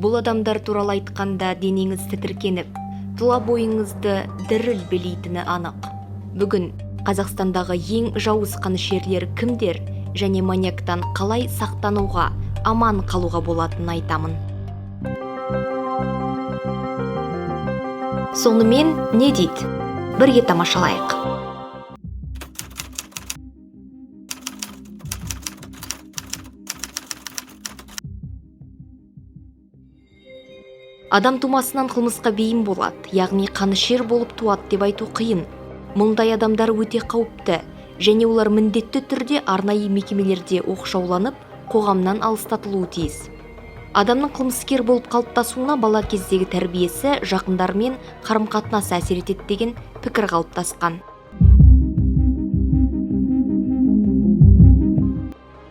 Бұл адамдар туралы айтқанда денеңіз тітіркеніп, тұла бойыңызды діріл билейтіні анық. Бүгін Қазақстандағы ең жауыз қанішерлер кімдер және маньяктан қалай сақтануға, аман қалуға болатынын айтамын. Сонымен, не дейді? Бірге тамашалайық. Адам тумасынан қылмысқа бейім болады, яғни қанішер болып туады деп айту қиын. Мұндай адамдар өте қауіпті және олар міндетті түрде арнайы мекемелерде оқшауланып, қоғамнан алыстатылуы тиіс. Адамның қылмыскер болып қалыптасуына бала кездегі тәрбиесі, жақындарымен қарым-қатынасы әсер етеді деген пікір қалыптасқан.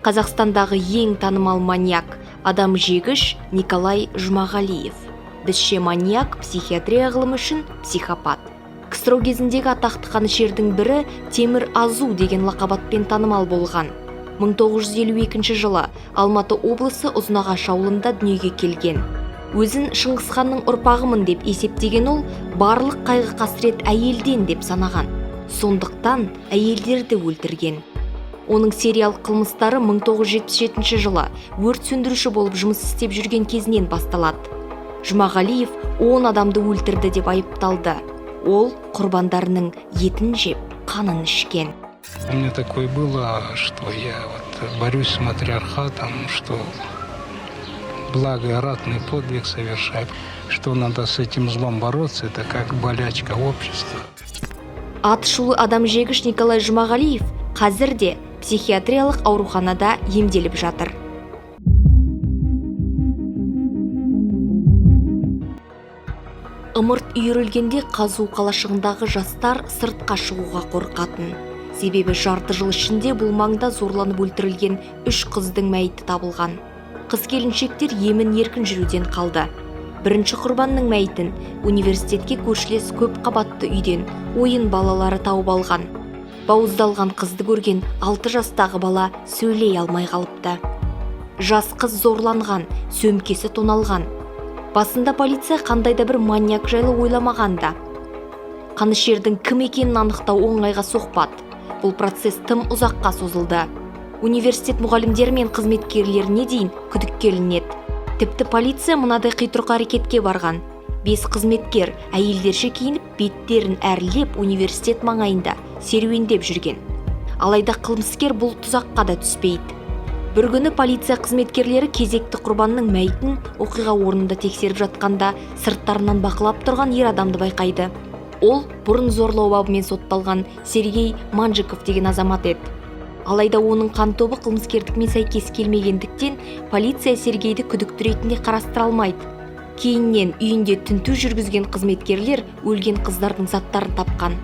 Қазақстандағы ең танымал маньяк, адам жегіш Николай Жұмағалиев. Бізше маньяк, психиатрия ғылымы үшін психопат. КСРО кезіндегі атақты қанішердің бірі Темір Азу деген лақап атпен танымал болған. 1952 жылы Алматы облысы Ұзынағаш ауылында дүниеге келген. Өзін Шыңғысханның ұрпағымын деп есептеген ол барлық қайғы қасірет әйелден деп санаған. Сондықтан әйелдерді өлтірген. Оның сериялық қылмыстары 1977 жылы өрт сөндіруші болып жұмыс істеп жүрген кезінен басталады. Жұмағалиев 10 адамды өлтірді деп айыпталды. Ол құрбандарының етін жеп, қанын ішкен. У меня такое было, что я вот борюсь с матриархатом, что благо ратный подвиг совершаю, что надо с этим злом бороться, это как болячка общества. Атышулы адам жегіш Николай Жұмағалиев қазір де психиатриялық ауруханада емделіп жатыр. Ымырт үйірілгенде ҚазҰУ қалашығындағы жастар сыртқа шығуға қорқатын. Себебі жарты жыл ішінде бұл маңда зорланып өлтірілген үш қыздың мәйіті табылған. Қыз келіншектер емін еркін жүруден қалды. Бірінші құрбанның мәйітін университетке көршілес көп қабатты үйден ойын балалары тауып алған. Бауыздалған қызды көрген 6 жастағы бала сөйлей алмай қалыпты. Жас қыз зорланған, сөмкесі тоналған. Басында полиция қандай да бір маньяк жайлы ойламаған да. Қанішердің кім екенін анықтау оңайға соқпады. Бұл процесс тым ұзаққа созылды. Университет мұғалімдері мен қызметкерлеріне дейін күдікке ілінеді. Тіпті полиция мынадай қитұрқы әрекетке барған. Бес қызметкер әйелдерше киініп, беттерін әрлеп, университет маңайында серуендеп жүрген. Алайда қылмыскер бұл тұзаққа да түспейді. Бір күні полиция қызметкерлері кезекті құрбанның мәйітін оқиға орнында тексеріп жатқанда сырттарынан бақылап тұрған ер адамды байқайды. Ол бұрын зорлау бабымен сотталған Сергей Манжиков деген азамат еді. Алайда оның қан тобы қылмыскердікімен сәйкес келмегендіктен, полиция Сергейді күдікті ретінде қарастыра алмайды. Кейіннен үйінде тінту жүргізген қызметкерлер өлген қыздардың заттарын тапқан.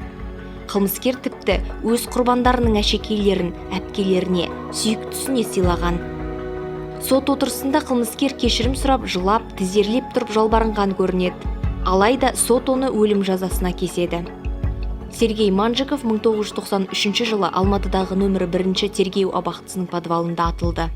Қылмыскер тіпті өз құрбандарының әшекейлерін әпкелеріне, сүйіктісіне сыйлаған. Сот отырысында қылмыскер кешірім сұрап, жылап, тізерлеп тұрып жалбарынған көрінеді. Алайда сот оны өлім жазасына кеседі. Сергей Манжиков 1993 жылы Алматыдағы нөмірі бірінші тергеу абақтысының подвалында атылды.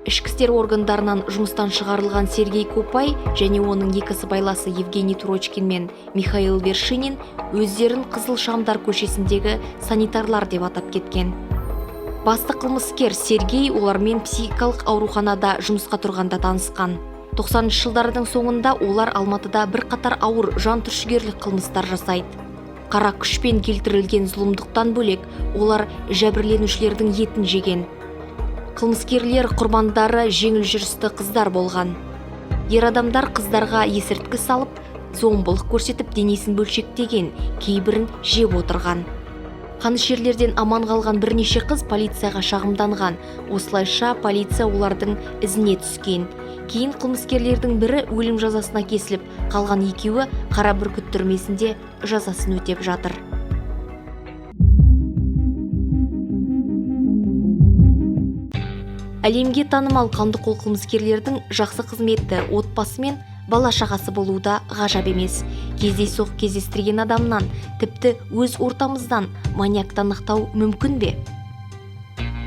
Ішкі істер органдарынан жұмыстан шығарылған Сергей Копай және оның екі сыбайласы Евгений Турочкин мен Михаил Вершинин өздерін Қызыл Шамдар көшесіндегі санитарлар деп атап кеткен. Басты қылмыскер Сергей олармен психикалық ауруханада жұмысқа тұрғанда танысқан. 90 жылдардың соңында олар Алматыда бірқатар ауыр жан түршігерлік қылмыстар жасайды. Қара күшпен келтірілген зұлымдықтан бөлек, олар жәбірленушілердің етін жеген. Қылмыскерлер құрбандары жеңіл жүрісті қыздар болған. Ер адамдар қыздарға есірткі салып, зомбылық көрсетіп, денесін бөлшектеген, кейбірін жеп отырған. Қанішерлерден аман қалған бірнеше қыз полицияға шағымданған. Осылайша полиция олардың ізіне түскен. Кейін қылмыскерлердің бірі өлім жазасына кесіліп, қалған екеуі Қара Бүркіт түрмесінде жазасын өтеп жатыр. Әлемге танымал қандықол қылмыскерлердің жақсы қызметті, отбасы мен бала шағасы болуы да ғажап емес. Кездейсоқ кездестірген адамнан, тіпті өз ортамыздан маньякты анықтау мүмкін бе?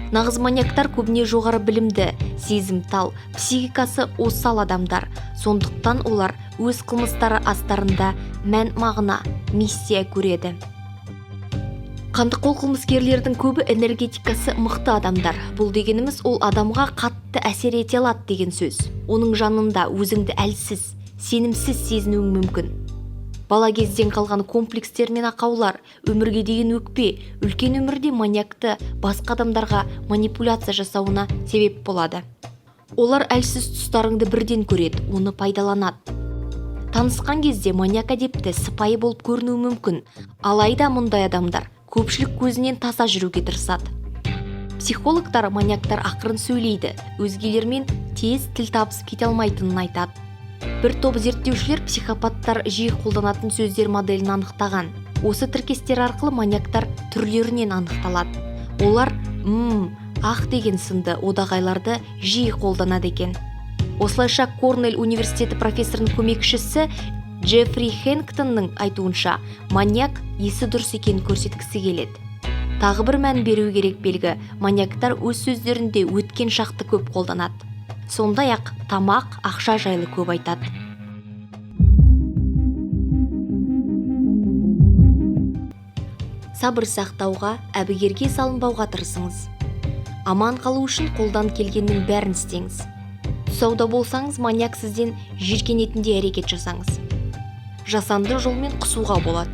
Нағыз маньяктар көбіне жоғары білімді, сезімтал, психикасы осал адамдар. Сондықтан олар өз қылмыстары астарында мән мағына, миссия көреді. Қандықол қылмыскерлердің көбі энергетикасы мықты адамдар. Бұл дегеніміз, ол адамға қатты әсер ете алады деген сөз. Оның жанында өзіңді әлсіз, сенімсіз сезінуің мүмкін. Бала кезден қалған комплекстер мен ақаулар, өмірге деген өкпе үлкен өмірде маньякты басқа адамдарға манипуляция жасауына себеп болады. Олар әлсіз тұстарыңды бірден көреді, оны пайдаланады. Танысқан кезде маньяк әдепті, сыпайы болып көрінуі мүмкін. Алайда мұндай адамдар көпшілік көзінен таса жүруге тырысады. Психологтар маньяктар ақырын сөйлейді, өзгелермен тез тіл табысып кете алмайтынын айтады. Бір топ зерттеушілер психопаттар жиі қолданатын сөздер моделін анықтаған. Осы тіркестер арқылы маньяктар түрлерінен анықталады. Олар «м», «ах» деген сынды одағайларды жиі қолданады екен. Осылайша, Корнелл университеті профессорының көмекшісі Джеффри Хэнктонның айтуынша, маньяк есі дұрыс екенін көрсеткісі келеді. Тағы бір мән беру керек белгі: маньяктар өз сөздерінде өткен шақты көп қолданады. Сондай ақ тамақ, ақша жайлы көп айтады. Сабыр сақтауға, әбігерге салынбауға тырысыңыз. Аман қалу үшін қолдан келгеннің бәрін істеңіз. Тұсауда болсаңыз, маньяк сізден жиіркенетіндей әрекет жасаңыз. Жасанды жолмен құсуға болады.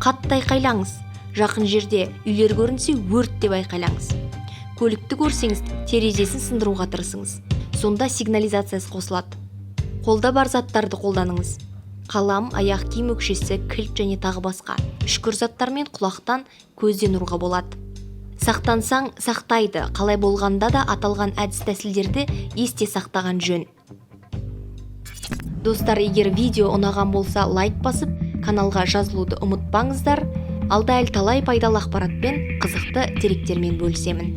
Қатты айқайлаңыз. Жақын жерде үйлер көрінсе, «Өрт!» деп айқайлаңыз. Көлікті көрсеңіз, терезесін сындыруға тырысыңыз, сонда сигнализациясы қосылады. Қолда бар заттарды қолданыңыз: қалам, аяқ киім өкшесі, кілт және тағы басқа. Үшкір заттармен құлақтан, көзден ұруға болады. Сақтансаң, сақтайды. Қалай болғанда да, аталған әдіс тәсілдерді есте сақтаған жөн. Достар, егер видео ұнаған болса, лайк басып, каналға жазылуды ұмытпаңыздар. Алда әлі талай пайдалы ақпаратпен, қызықты деректермен бөлісемін.